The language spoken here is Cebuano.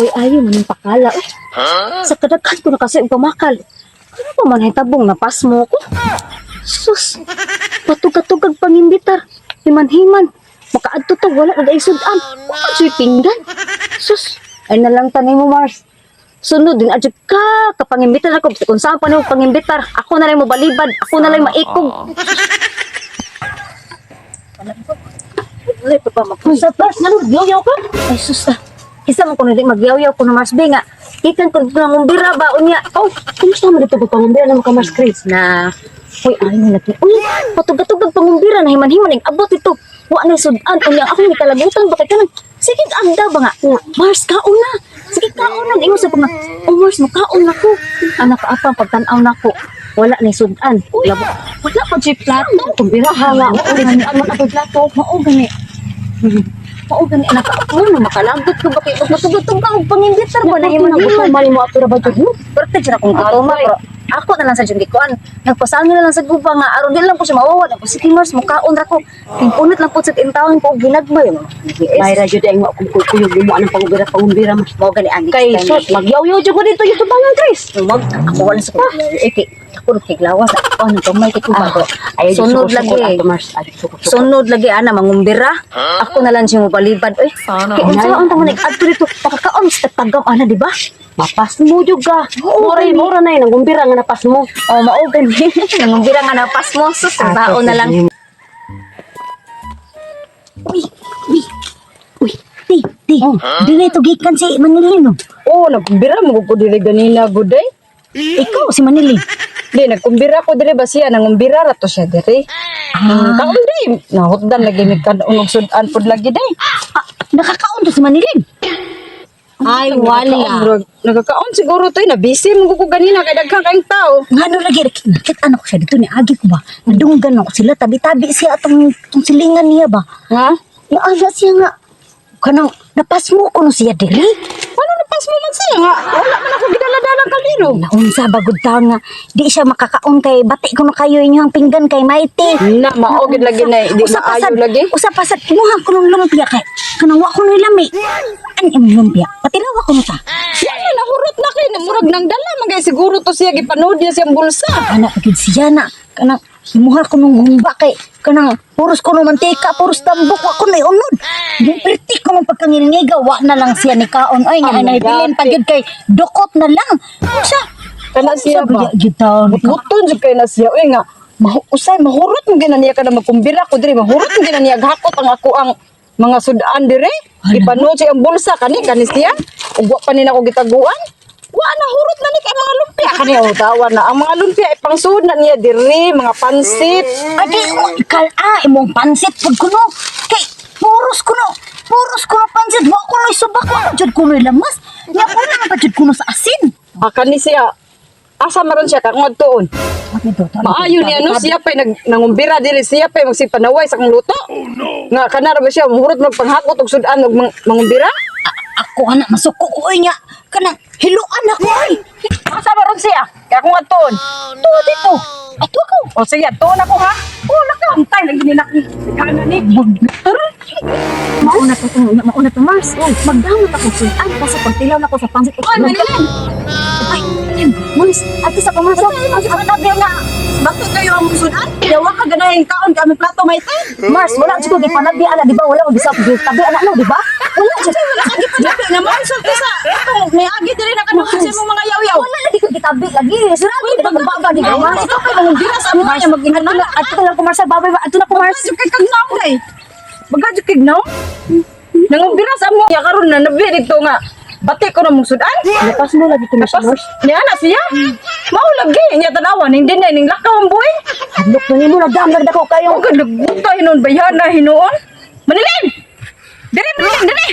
Uy, ayaw man yung pakala. Eh. Sa kadaghan ko na kasi og pamakal. Ano pa man hitabong napasmo ko? Sus, patugag-tugag pangimbitar. Himan-himan. Makaadto to, wala na sudan. Wala siya pinggan. Sus, ay nalang tanay mo, Mars. Sunod din, adyo ka, kapangimbitar ako. Kung saan pa nimo pangimbitar, ako na lang mo balibad, ako na lang maikog. Wala pa pa magpusat, Mars. Nga, nagyaw ka? Ay, sus, ah. Isa man ko na di magyaw-yaw ko na Mars B nga. Ikan ko dito ng umbira ba unya. Oh, kumusta man dito pagpangumbira na ka Mars Chris? Na, uy, ay na natin. Uy, patugatugan pangumbira na himan-himan ang abot ito. Wa na sudan unya ako ni kalagutan ba kay kanang sige agda ba nga. Mars kaon na. Sige kaon na ingon sa ko nga. Oh Mars mo kaon na ko. Anak apa pagtan-aw nako. Wala na sudan. Labo. Wala pa jud plato. Kumbira ha nga, wa ulit ang man ato plato. Mao gani. Mao gani anak ako na makalagot ko ba kay matugtog ka og pangimbitar ba na himan-himan. Mali mo ato ra ba jud mo? Pero jud akong gutoma pero ako na lang sa jud gikuan. Nagpasangi na lang sa guba nga aron di lang ko siya mawawa. Nagpo sige Mars mukaon ra ko. Tingpunit lang pud sa intawon ko og ginagmay. May ra jud ay wa kung kuyog mo anang pangumbira pangumbira mas. Mao gani ang Kay sus, magyawyaw jud ko dito yung tubangan Chris. Mag ako wala sa ko. Eh kay ako kay glawas ako nang gamay kay ko bago. Ayaw jud Sunod suko-suko lagi. ato Mars, ayaw suko-suko. Sunod lagi ana mangumbira. Ako na lang siya mobalibad oy. Kay unsa ang tamo nag-adto dito pakakaon sa tagam ana di ba? Mapas mo jud ka. Oo, Mura mura na nang gumbira nga napas mo. Oh, mao gani. Nangumbira nga napas mo sus baon na lang. Uy, uy, uy, ti, ti, oh. Di na ito gikan si Manilin, no? Oo, nagkumbira mo ko diri ganina guday. Ikaw, si Manilin. Di nagkumbira ko diri ba siya nangumbira ra to siya diri. Ah. Kaon day, nahutdan lagi mi kanon og sudan pud lagi day. Ah, nakakaon to si Manilin. Ay wala. Murag, nagakaon siguro toy na busy mo ko ganina kay daghan kayong tao. Nga no lagi, nakita ano ko siya dito ni Agi ko ba? Nadunggan ako sila, tabi-tabi siya atong atong silingan niya ba? Ha? Naala siya nga, kanang napasmo ko no siya diri. Paano napas mo man siya nga? Wala man ako gidala-dala kaldero. Naunsa bagod taon nga, di siya makakaon kay bati ko na kayo inyong pinggan kay Mighty. Na mao gid lagi na di Usa pa maayo sad- lagi. Usa pa sad imuha ko nung lumpia kay kanang wa ko nung lami. An imong lumpia? Patilaw ko no ta. Wala nahurot na kay murag nang dala man kay siguro to siya gipanood niya siyang bulsa. Ana pagid siya na kanang imuha ko nung humba kay kanang puros ko nung mantika, puros tambok wa ko na unod. Perti ko nung pagkangingiga wa na lang siya ni kaon. Oy nga Ang nay bilin pa gyud kay dukot na lang. Unsa? Kana siya ba? Gyud taon ka. Buton jud kay na siya uy nga usay mahurot mo gina niya kana magkumbira ko diri mahurot mo gina niya gahakot ang ako ang mga sudan dire ipanood siya ang bulsa kani kani siya ug wa pa ni nako gitaguan wa na hurot na ni kay mga lumpia kani oh tawa na ang mga lumpia ipangsud na niya diri mga pansit. Adi ikal ah imong pansit pud kuno. Kay puros kuno. Puros kuno pansit wa kuno isubak wa jud kuno lamas. Nya kulang pa jud kuno sa asin. Ah, kani siya asa maron siya kakong adtuon maayo niya no siya pa'y nag nangumbira diri siya pa'y magsipanaway sa kong luto oh, no. Nga kana ra ba siya mahurot magpanghakot og sudan og mangumbira. Ako ana masuko ko oy nya kanang hiluan ako oy. Asa ba ron siya? Kaya akong atuon. Tuwa dito. Ato ako. O sige, atuon ako ha. O, nakantay. Lagi nila akong kana ni. Mauna to, mauna to Mars. Magdamot ako sudan pa sa pagtilaw nako sa pansit. Oy, Manilin! Ay, Mars, ato sa pamasa. Ang tabi nga. Bakit kayo ang sudan? Yawa ka ganahing kaon kami plato may tay. Mars, wala jud ko gipanabi ana, di ba? Wala ko gisap tabi ana no, di ba? Wala jud. Wala ka gipanabi nga mo. Sulti sa itong may agi diri na kanuhan sa imong mga yaw-yaw. Wala lagi ko gitabi lagi. Sira ko gitabi di ba? Mars, Ikaw kay mangumbira sa amo niya mag-ingat na. ato na lang ko Mars, babay ba? Ato na ko Mars. Baga kay kagnaw day. Baga jud kay gnaw. Nangumbira sa amo. Ya karon na nabi dito nga. Bati ko na mong sudan. Napas mo lagi ko Tapos, Mars. niya na siya. Mao lagi niya tanawa hindi na ning lakaw ang buhay. Hadlok na nimo nagdam nagdako kayo. Oh, nagbuta hinon bayan na hinuon. Manilin! Diri, Manilin, diri!